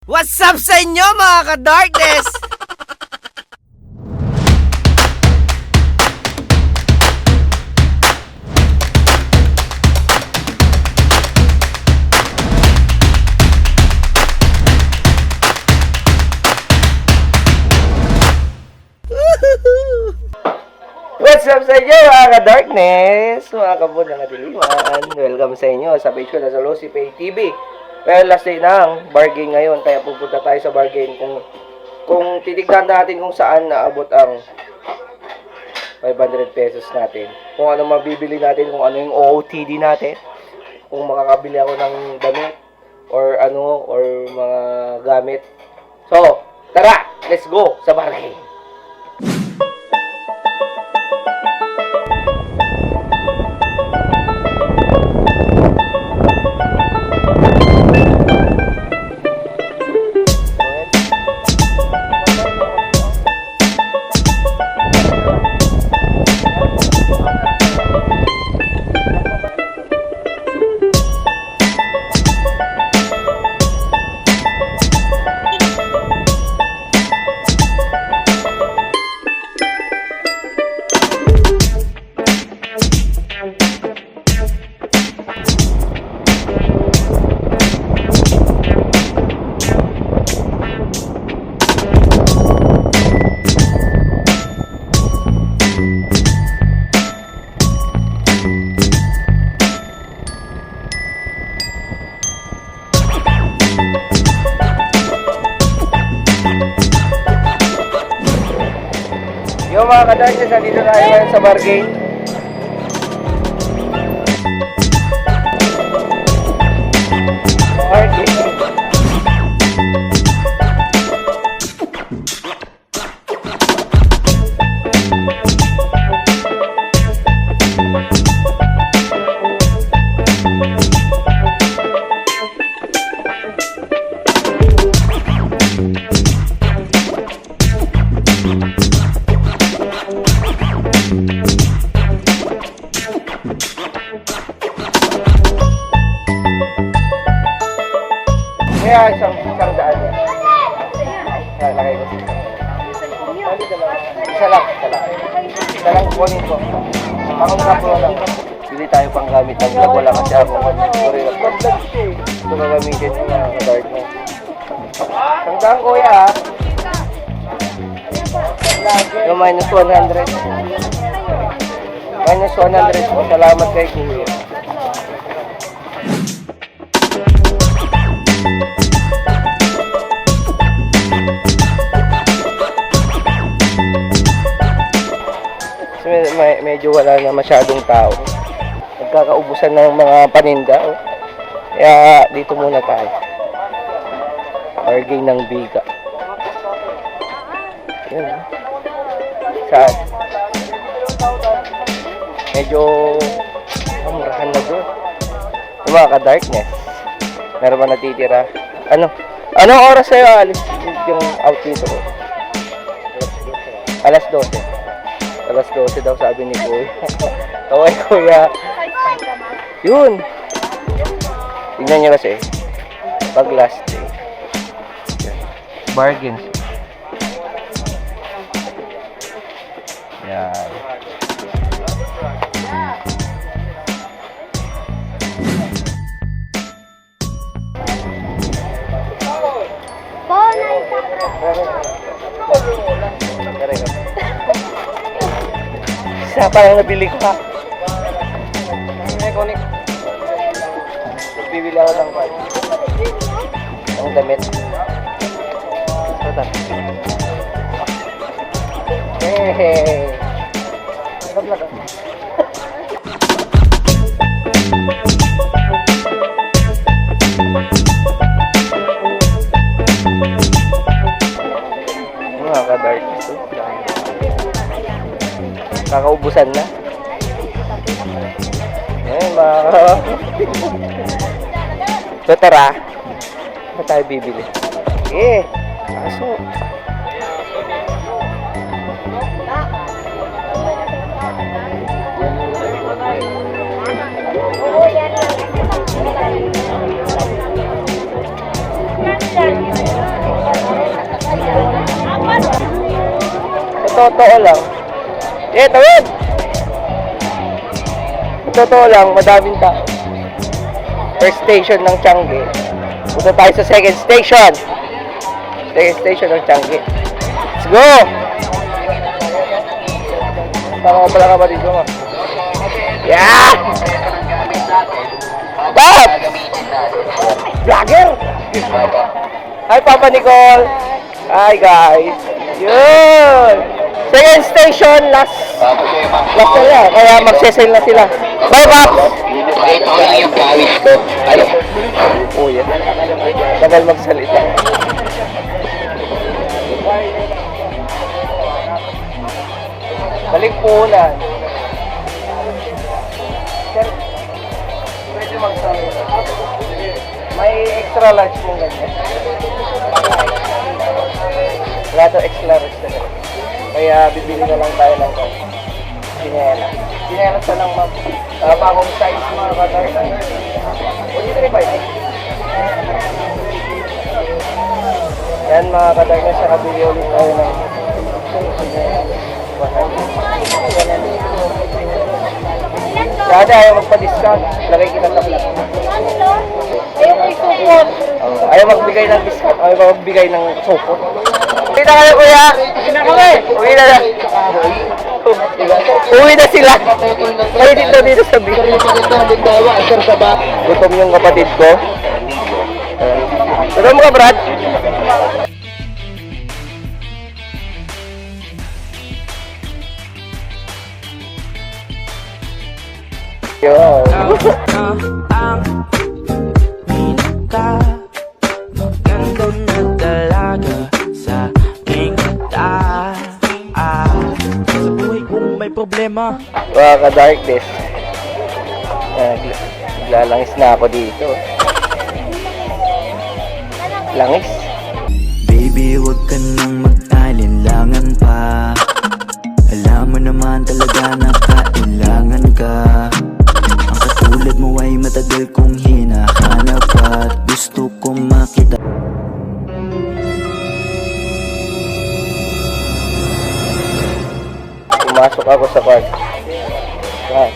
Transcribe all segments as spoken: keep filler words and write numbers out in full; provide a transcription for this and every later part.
What's up sa inyo, mga ka-darkness? What's up sa inyo, mga ka-darkness? Mga kabon ng kadiliman. Welcome sa inyo sa page ko na sa Lucy Pay T V. Well, last day ng bargain ngayon, kaya pupunta tayo sa bargain. Kung, kung titignan natin kung saan naabot ang five hundred pesos natin. Kung ano mabibili natin, kung ano yung O O T D natin. Kung makakabili ako ng damit, or ano, or mga gamit. So, tara! Let's go sa bargain! Yo, mga ka-darkness, nandito tayo ngayon sa bargain. Bargain. Kaya isang, isang daan. Kaya lagay ko. Isa lang, isa lang. Isa lang kunin ko. Ako na po lang. Bili tayo pang gamit ng vlog. Wala kasi ako. Sorry lang. Ito gagamitin ko na card mo. Isang daan, kuya, ha? Yung minus one hundred. Minus one hundred po. Salamat kay kuya. So, me-, me-, medyo wala na masyadong tao. Nagkakaubusan ng mga paninda, oh. Kaya dito muna tayo. Bargain ng biga. Yun, oh. Saan? Medyo kamurahan na doon. Yung mga ka-darkness. Meron ba natitira? Ano? Anong oras kayo alis yung out dito? Alas dose. Alas dose daw, sabi ni Kuya. Kaway, Kuya. Yun. Tingnan niyo kasi. Pag last day. Bargains. Yan. Isa pa lang nabili ko, ha. Ay, kunik. Bibili ako ng kwan. Ang damit. Ito ta. Hey! Vlog, vlog. Mga ka-darkness, oh. Kakaubusan na. Ayan, mga ka-, so, tara. Ano tayo bibili? Eh, aso. Totoo lang. Eh, tawid! Totoo lang, madaming tao. First station ng Tiangge. Punta tayo sa second station. Second station ng Tiangge. Let's go! Tama ka pala, kapatid ko, ma. Yeah! Pop! Vlogger! Hi, Papa Nicole! Hi, guys! Yun! Second station, last, last na lang. Kaya magsesend na sila. Bye, Paps! Pakita ko lang yung pawis ko. Ano? Oh, yan. Tagal magsalita. Balik po na. Sir, pwede magsalita. May extra large pong ganyan. Wala daw extra large na ganyan. Kaya bibili na lang tayo ng ganyan. Tsinelas. Tsinelas na lang, ma'am. Ah, bagong size, mga kadark. Forty-three five. Yan, mga kadark, nakabili ulit tayo ng tsinelas. Dati ayaw magpa-discount. Lagay kita sa plastic. Ayaw ko isupot. Oh, ayaw magbigay ng discount. Ayaw magbigay ng supot. Kita kayo, kuya. Uwi na kami. Uwi na na. Uwi na sila. Ay, dito, dito sa beach. Gutom yung kapatid ko. Gutom ka, Brad? Yo. Ikaw ang pinakamaganda na dalaga sa aking mata. Sa buhay kong may problema. Mga ka-darkness. Ah, naglalangis na ako dito. Langis. Baby, huwag ka nang mag-alinlangan pa. Alam mo naman talaga na kailangan ka. Ang katulad mo ay matagal kong hinahanap at gusto kong makita. Pumasok ako sa kwan. Kwan.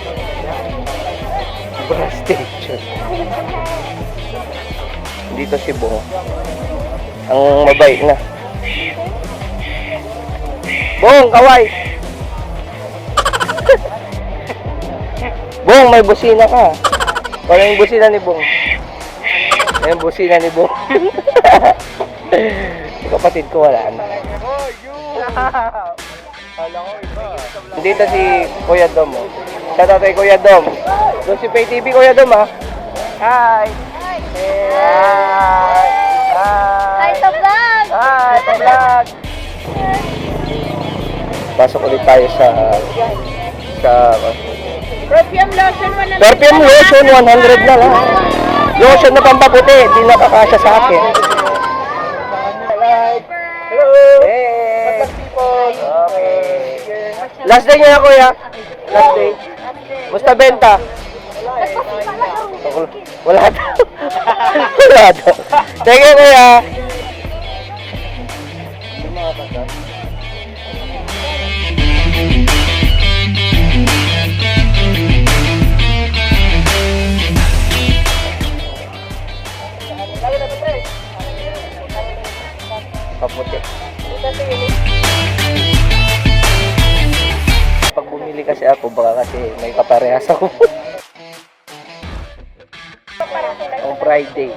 Bus station. Dito si Bong. Ang mabait na. Bong, kaway! Bong, may busina ka. Wala yung busina ni Bong. May busina ni Bong. Yung kapatid ko, wala na. Nandito si Kuya Dom, oh. Shout out kay Kuya Dom. Doon si Pay T V, Kuya Dom, ah. Hi. Hi. Hi. Hi, sa vlog. Hi, sa vlog. Pasok ulit tayo sa, sa Perfume lotion, one hundred Perfume na lang. Lotion, one hundred na lang. Lotion na pampaputi, di nakakasya sa akin. Hello. Hey. What's up, people? Okay. Last day niya, kuya. Last day. Musta benta? Wala daw. Wala daw. Thank you, kuya. Kaputi. Pag bumili kasi ako, baka kasi may kaparehas ako. Ang Friday.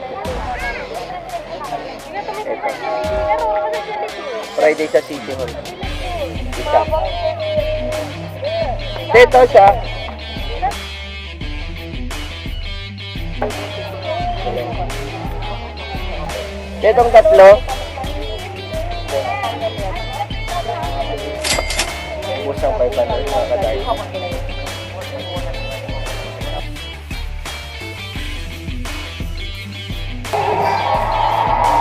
Ito. Friday sa City Hall. Isa. Dito siya. Itong tatlo. Ubus ang five hundred, mga kadali.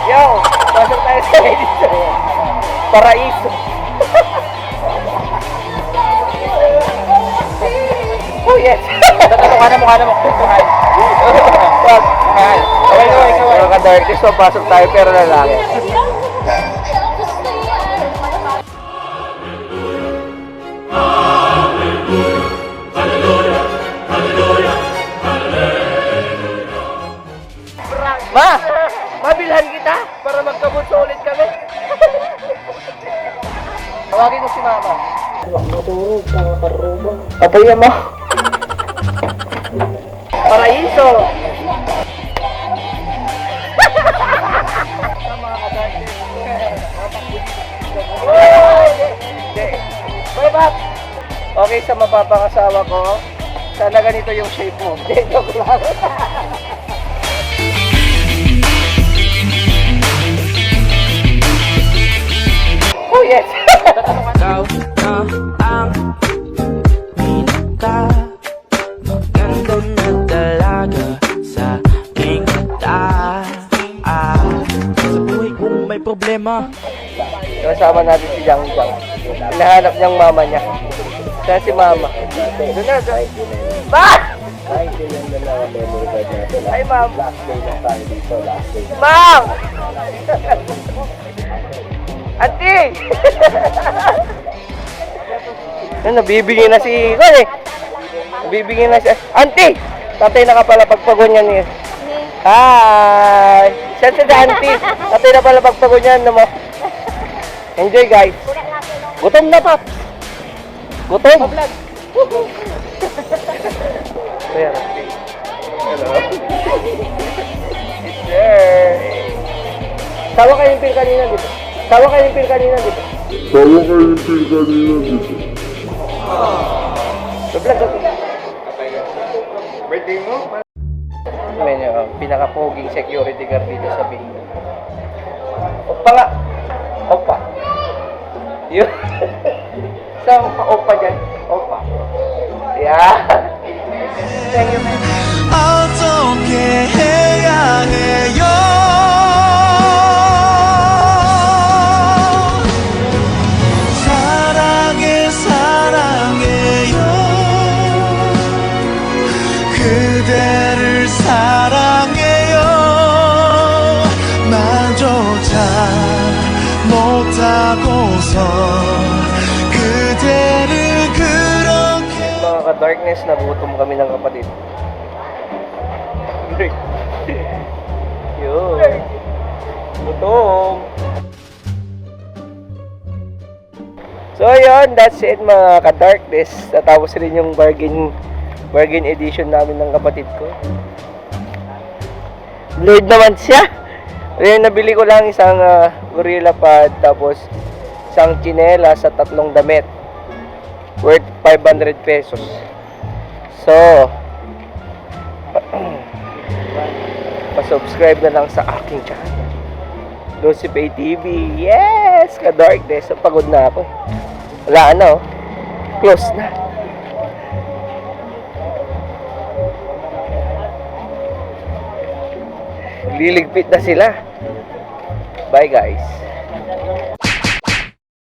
Yo! Pasok tayo sa Edison. Paraiso. Oh, yes. Ano, ano, ano, ano? Wag. Ay, okay, okay, okay. Mga ka-darkness, papasok tayo, pero lalaki. Patay na mo. Paraiso. Bye, Pap. Okay, sa mapapangasawa ko, sana ganito yung shape mo. Hindi, joke lang. Oh, yes. Ikaw na ang pinaka maganda na talaga sa aking mata. Ah, sa buhay kong may problema. Kasama natin si Jang Jang. Hinahanap niyang mama niya. Saan si mama? Doon na, doon. Ba? Ay, ma'am. Ma'am! Auntie! Ano, nabibingi na si, ano eh? Nabibingi na si, Auntie! Tatay na ka pala pagpagunyan niya. Hi! Siyempre si Auntie. Tatay na pala pagpagunyan, no mo? Enjoy, guys. Gutom na, Paps. Gutom. Ayan. Hello. Sir. Sawa kayo yung pil kanina, di ba? Sawa kayo yung pil kanina, di ba? Sawa kayo yung pil kanina, di ba? Sa vlog ako. Birthday mo? May, uh, pinakapoging security guard dito sa Bingo. Opa nga. Opa. Yun. Sa opa, opa dyan. Opa. Yeah. Thank you, man. 어떻게 해야 해요? 사랑해, 사랑해요. 그대를 사랑해요. 나조차 못하고서 그대를 그렇게 Mga ka-darkness, nagutom kami ng kapatid. Yun. Gutom. So, ayun, that's it, mga ka-darkness. Natapos rin yung bargain, bargain edition namin ng kapatid ko. Blade naman siya. Ayun, nabili ko lang isang, ah, gorilla pad, tapos isang tsinelas sa tatlong damit. Worth five hundred pesos. So, pa-subscribe na lang sa aking channel, Lucifer T V. Yes! Ka-darkness. Pagod na ako. Wala na, oh. Close na. Liligpit na sila. Bye, guys.